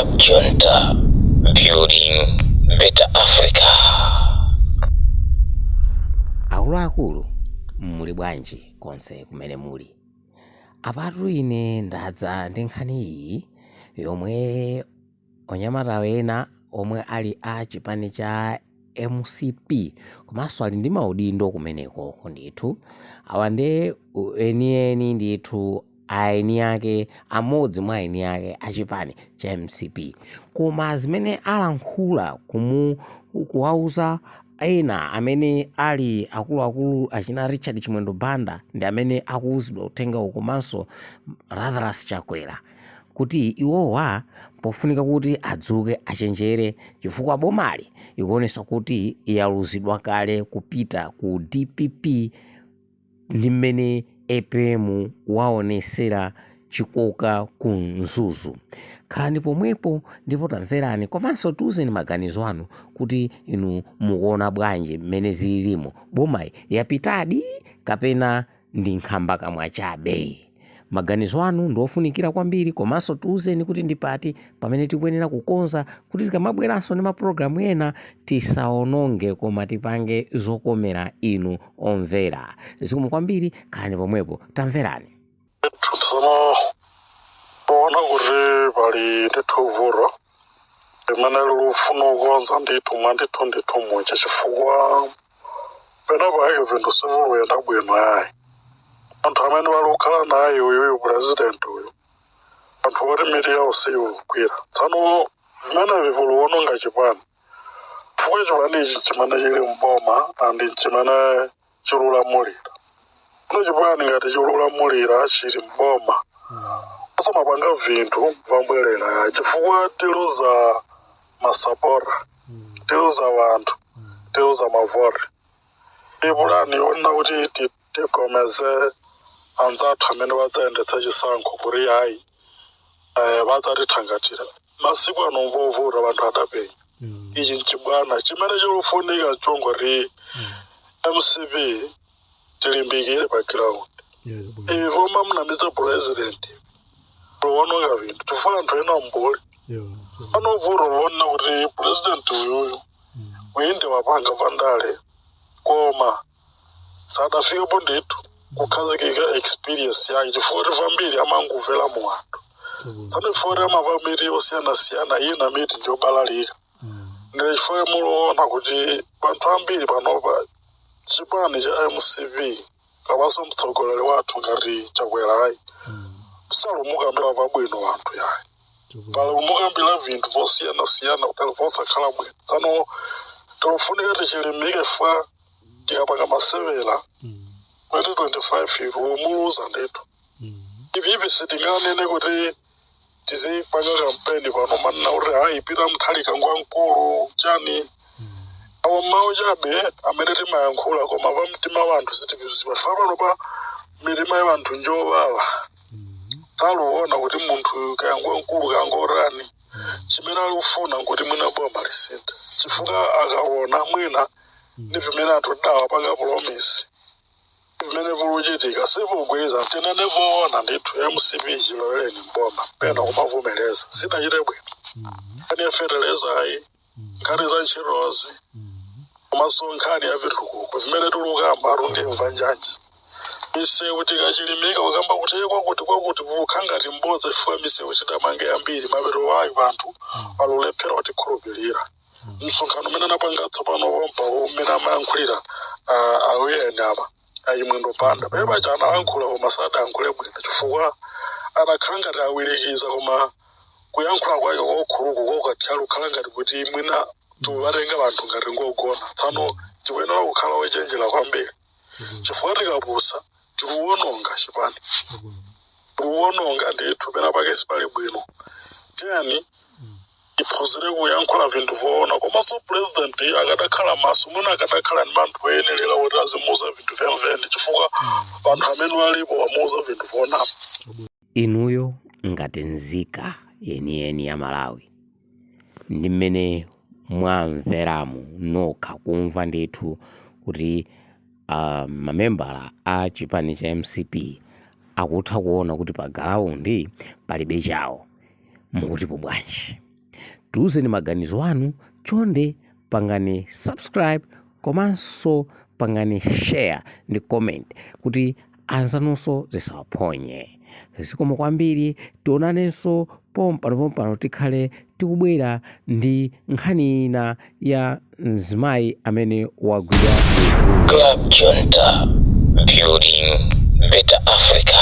Cab Junta, building better Africa. Akuluakulu, muli bwanji konse kumene muli? Apatu ine ndadza ndi nkhani iyi yomwe onyamata ena omwe ali a chipani cha mcp komanso ali ndi maudindo kumenekoko ndithu. Awa ndi enieni ndithu, aeni ake, amodzi mwa eni ake a chipani cha mcp, koma zimene alankhula kuwauza ena amene ali akuluakulu achina Richard Chimwendo Banda ndi amene akuwuzidwa uthengawu, komanso Lazarus Chakwera, kuti iwowa pofunika kuti adzuke, achenjere, chifukwa bomali ikuonesa kuti yaluzidwa kale kupita ku DPP ndi mmene APM waonesera chikoka ku Mzuzu. Khalani pomwepo ndipo tamverani, komanso tiuzeni maganizo anu kuti inu mukuona bwanji mmene zililimo. Bomayi yapitadi kapena ndi nkhamba kamwa chabe? Maganizo anu ndi ofunikira kwambiri, komanso tiuzeni kuti ndi pati pamene tikuyenera kukonza kuti tikamabweranso ndi mapulogalamu ena tisaononge, koma tipange zokomera inu omvera. Zikomo kwambiri, khalani pomwepo, tamverani. Tsono toona kuti pali ndithu vuto limene lilufuna kukonza ndithu mwa ndithu ndithu muja, chifukwa pena pake vinthu siviluyenda bwino yayi. Anthu amene wali kukhala naye uyuyu president uyu, anthu oti mitu yawo siyikugwira. Tsano vimenevi viluwononga chipani, chifukwa chipani ichi chimene chili mboma and chimene chilulamulira. Kuno chipani ngati chilulamulira, chili mboma, asamapanga vinthu vambwerera, chifukwa tiluza masapota, tiluza vanthu, tiluza mavoti. Ipulani yonena kuti tigomeze anzathu amene vadzayendetsa chisankho kuti hayi, vadzatithangatira. Masiku ano mvovuta, vanthu adapenya ichi nchibwana. Chimene chikufunika nchongoti MCP tilimbikire pa ground. Ivi voma munamidza president luwononga vinthu, chifukwa anthu ena mbuli pano. Vuto lona kuti president uyuyu uyinde wapanga vandale, koma sadafikepo ndithu kukhazikika experience yake, chifukwa kuti vambiri amangumvera mu anthu. Tsano chifukwa kuti amava miti yosiyanasiyana, ina miti ndiyobalalika, ndile chifukwa muloona kuti vanthu ambiri panopa chipani cha MCP kapanso mtsogoleri wathu ngati Chakwerayi salumukambira vabwino anthu yayi, palumukambira vinthu vosiyanasiyana vosakhala bwino. Tsano tilofunika tichilimike fwa tikapanga masewera 2025 lumuluza ndithu. Ivivi sitinganene kuti tizipanga kampeni pano manena kuti hayi, pita Mutharika ngwamkulu chani. Awo mawu chabe amene timayankhula, koma pa mtima wanthu sitikuziwa. Fa pano pa mitima ya anthu njowawa, saluona kuti munthu kayangwamkulu kangorani. Chimene ali kufuna nkuti mwina boma lisinthe, chifukwa akaona mwina ndi vimene anthu dawa panga promise, vimene vuluchitika sivugwiza. Tinene voona ndithu, MCP chilowereni mboma pena kumavomereza sidachite bwino. Nkhani ya feteleza ayi, nkhani za ntchitozi, komanso nkhani ya vitukuko vimene tulukamba atundimva njanji. Misewu tikachilimika kukamba kuti kwakuti kwakuti vukha ngati mbodza, chifukwa misewu tidamange yambiri, mapeto wayo anthu alulephera kutikhulupirira. Msonkhano umene anapanga tsopano pompa umene amayankhulira awiyeni apa aChimwendo Banda pamene paja anayankhula, koma sadayankhule bwino, chifukwa anakhala ngati awirikiza, koma kuyankhula kwake kokhuluku kokathyala kukhala ngati kuti mwina tiwatenga vanthu ngati ngogona. Tsano tikuyenera kukhala wochenjera kwambiri, chifukwa tikapusa tikuwononga chipani, tikuwononga ndithu. Pena pake sipali bwino. Tiyani tiphunzire kuyankhula vinthu voona. Komanso president akadakhala maso, mwina akadakhala ndi anthu oyenerera kuti azimuuza vinthu vemvene, chifukwa anthu amene alipo wamuuza vinthu voonapa. Inuyo ngati nzika yeniyeni ya Malawi, ndi mmene mwamveramu nokha, kumva ndithu kuti mamembala a chipani cha MCP akutha kuona kuti pa ground palibe chawo, mukutipo bwanji? Tiuzeni maganizo anu. Chonde pangani subscribe komanso pangani share ndi comment kuti anzanunso zisawaphonye. Zikomo kwambiri, tionanenso pompano. Tikhale tikubwera ndi nkhani ina ya mzimayi amene wagwidwa. Club Junta, building better Africa.